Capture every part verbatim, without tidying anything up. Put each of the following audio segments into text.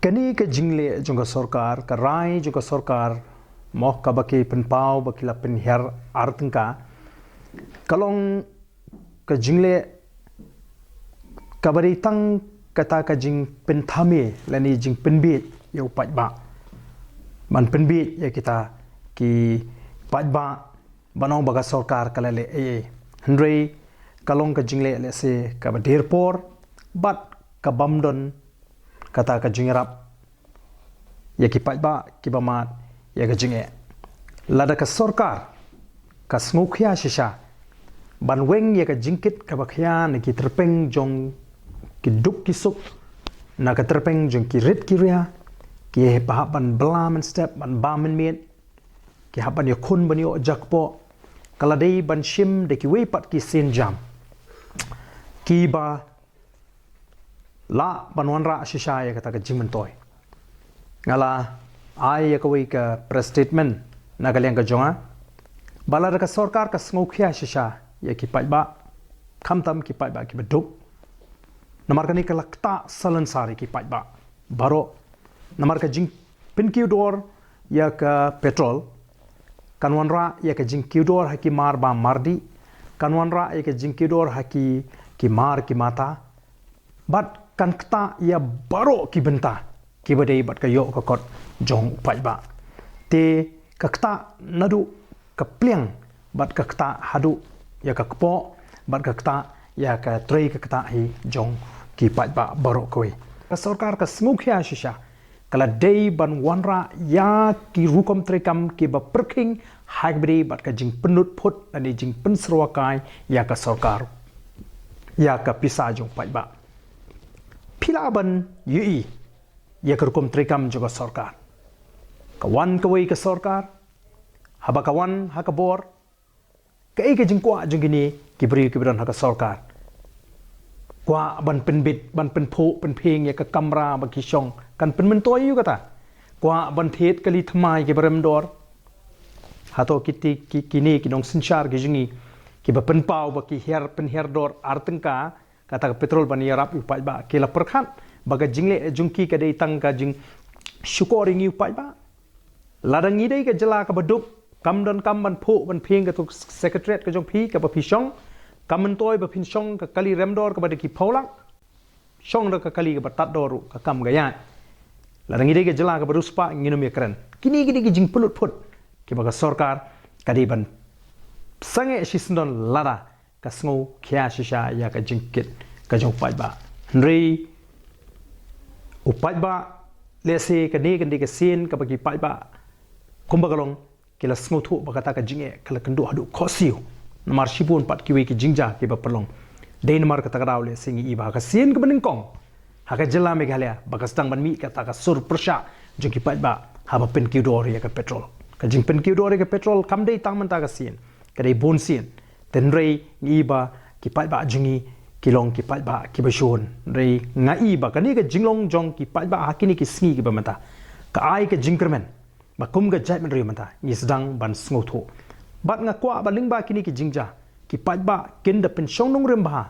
Kane ka jingleh jong ka sorkar, ka rai jong ka sorkar, mo kaba ki pynpaw ba ki la pynhiar ar tyngka, ka long ka jingleh kaba dei tang kata ka jingpynthame lane jingpynbiej ïa u paidbah. Ban pynbiej ïa kita ki paidbah ban ong ba ka sorkar ka la leh ei ei. Hynrei ka long ka jingleh lehse kaba dier por bad ka bym don kata ka jingïarap ïa ki paidbah kiba mad ïa ka jingeh. Lada ka sorkar ka sngewkhia shisha ban weng ïa ka jingkit kaba khia na ki tyrpeng jong ki duk ki suk, na ka tyrpeng jong ki rit ki ria, ki hap ban bla mynstep, ban bam mynmiet, ki hap ban ïakhun ban ïoh jakpoh, ka la dei ban shim da kiwei pat ki sienjam kiba lah ban wanrah shisha ïa kata ka jingmyntoi. Nga la ai ïa kawei ka press statement na ka liang ka jong nga ba lada ka sorkar ka sngewkhia shisha ïa ki paidbah, khamtam ki paidbah kiba duk, namar kane ka la ktah salonsar ïa ki paidbah baroh. Namar ka jingpynkiew dor ïa ka petrol kan wanrah ïa ka jingkiew dor ha ki mar ba mardih, kan wanrah ïa ka jingkiew dor ha ki, ki mar ki mata, bad kan ktah ïa baroh ki bynta kiba dei bad ka ïoh ka kot jong u paidbah. Te ka ktah naduh ka pliang bad ka ktah haduh ïa ka kpoh bad ka ktah ïa ka trei ka ktah hi jong ki paidbah baroh kawei. Ka sorkar ka sngewkhia shisha ka la dei ban wanrah ïa ki rukom treikam kiba pyrkhing ha kaba dei bad ka jingpynlut phut lane jingpynsyrwa kai ïa ka sorkar, ïa ka pisa jong paidbah. Phi lah ban ïohi ïa ka rukom treikam jong ka sorkar. Ka wan kawei ka sorkar, haba ka wan ha ka bor, kaei ka jingkwah jong kine ki briew kiba don ha ka sorkar? Kwah ban pynbit, ban pynphuh pynphieng ïa ka kamra ba ki shong, kan pynmyntoi ïa kata? Kwah ban thied kali thymmai kiba rem dor? Hato kiti ki, kine ki nongsynshar ki jong ngi kiba pynpaw ba ki hiar pynhiar dor ar tyngka kata ka petrol ban ïarap ïa u paidbah, ki la pyrkhat ba ka jingleh jong ki ka dei tang ka jingshukor ïa ngi u paidbah? Lada ngi dei ka jylla kaba duk, kam don kam ban phuh ban phieng kato ka secretariat ka jong phi kaba phi shong, kam myntoi ba phin shong ka kali rem dor kaba dei ki phew lak, shong da ka kali kaba tad dor ruh ka kam ka ïaid. Lada ngi dei ka jylla kaba riewspah ngin ym ïakren. Kine ki dei ki jingpynlut phut kiba ka sorkar ka dei ban sangeh shisyndon lada ka sngewkhia shisha ïa ka jingkit ka jong u paidbah. Hynrei u paidbah, lehse kane kan dei ka sien kaba ki paidbah kumba ka long ki la sngewthuh ba kata ka jingeh ka la kynduh haduh khohsiew. Namar shibun pat kiwei ki jingjia kiba pynlong. Dei namar kata ka daw lehse ngi i ba ha ka sien kaba nyngkong ha ka jylla Meghalaya ba ka sdang ban mih kata ka sur pyrshah jong ki paidbah haba pynkiew dor ïa ka petrol. Ka jingpynkiew dor ïa ka petrol kam dei tang mynta ka sien, ka dei bun sien. Te hynrei ngi i ba ki paidbah jong ngi ki long ki paidbah kiba shun. Hynrei nga i ba kane ka jinglong jong ki paidbah ha kine ki sngi kiba mynta ka ai ka jingkyrmen ba kum ka jaitbynriew mynta ngi sdang ban sngewthuh. Bad nga kwah ba lyngba kine ki jingjia ki paidbah kin da pynshong nongrim bha,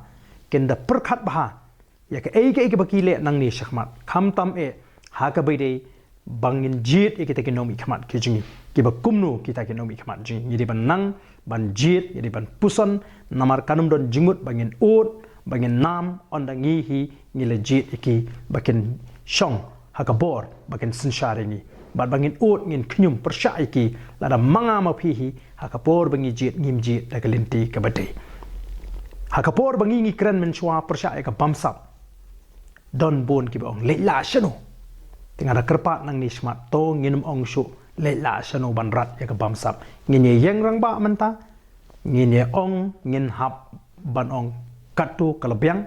kin da pyrkhat bha ïa kaei kaei kaba ki leh nangne shakhmat, khamtam eh ha kaba ïadei ba ngin jied ïa kita ki nongmihkhmat ki jong ngi, kiba kumno kita ki nongmihkhmat jong ngi. Ngi dei ban nang ban jied, ngi dei ban puson, namar kan ym don jingmut ba ngin ud, ba ngin nam ynda ngi hi ngi la jied ïa ki ba kin shong ha ka bor ba kin synshar ïa ngi. Bad ba ngin ud, ngin khñium pyrshah ïa ki, lada ma nga ma phi hi, ha ka por ba ngi jied ngim jied da ka lynti kaba dei. Ha ka por ba ngi ngi kren mynshuwa pyrshah ïa ka bamsap, don bun kiba ong leit la shano. Te nga da kyrpad nangne shakhmat, to ngin ym ong shuh leit la shano ban rat ïa ka bamsap. Ngin ïa ïeng rangbah mynta, ngin ïa ong, ngin hap ban ong katto ka la biang.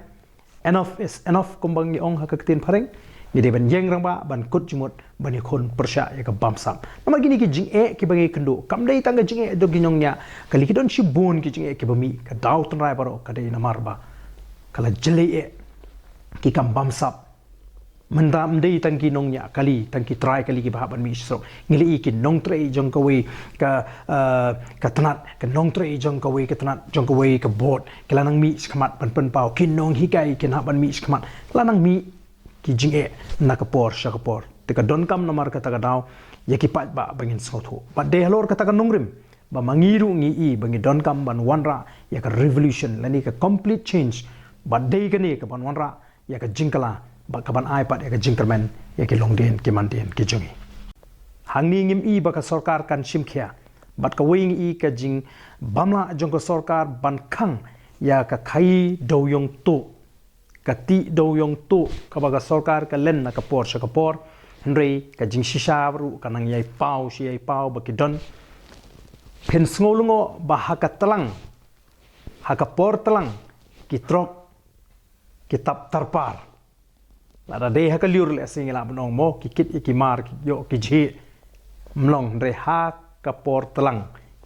Enough is enough, kumba ngi ong ha ka ktien phareng. Ngi dei ban ïeng rangbah, ban kut jingmut, ban ïakhun pyrshah ïa ka bamsap. Namar kine ki jingeh kiba ngi kynduh kam dei tang ka jingeh jong ki nongñiah kali, ki don shibun ki jingeh kiba mih. Ka daw tynrai baroh ka dei namar ba ka la jlei eh ki kam bamsap. Mynta ym dei tang ki nongñiah kali, tang ki trai kali kiba hap ban mih sha surok. Ngi la i ki nongtrei jong kawei ka, eh, ka tnat, ka nongtrei jong kawei ka tnat, jong kawei ka board, ki la nang mih shakhmat ban pynpaw, ki nonghikai kin hap ban mih shakhmat. La nang mih ki jingeh na ka por sha ka por. Te ka donkam namar kata ka daw ïa ki paidbah ba ngin sngewthuh. Bad dei halor kata ka nongrim ba ma ngi ruh ngi i ba ngi donkam ban wanrah ïa ka revolution lane ka complete change. Bad dei kane ka ban wanrah ïa ka jingkylla bad ka ban ai pat ïa ka jingkyrmen ïa ki longdien ki mandien ki jong ngi. Hangne ngim i ba ka sorkar kan shim khia bad kawei ngi i ka jingbamla jong ka sorkar ban khang ïa ka khaii dewiong tuh, ka tih dewiong tuh kaba ka sorkar ka len na ka por sha ka por. Hynrei ka jingshisha ruh ka nang ïai paw shi ïai paw ba ki don. Phin sngew lyngngoh ba ha ka tlang, ha ka por tlang, ki trok ki tap tarpar. Lada dei ha ka lyiur lehse ngi lah ban ong mo ki kit ïa ki mar, ki ïoh ki jhieh. Ym long, hynrei ha ka por tlang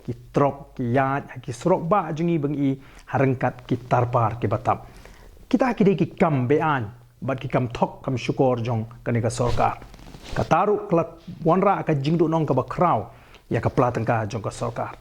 ki trok ki ïaid ha ki surok bah jong ngi ba ngi i ha ryngkat ki tarpar kiba tap. Kita ki dei ki kam be-aiñ bad ki kam thok kam shukor jong kane ka sorkar. Kata ruh ka la wanrah ka jingduhnong kaba khraw ïa ka pla tyngka jong ka sorkar.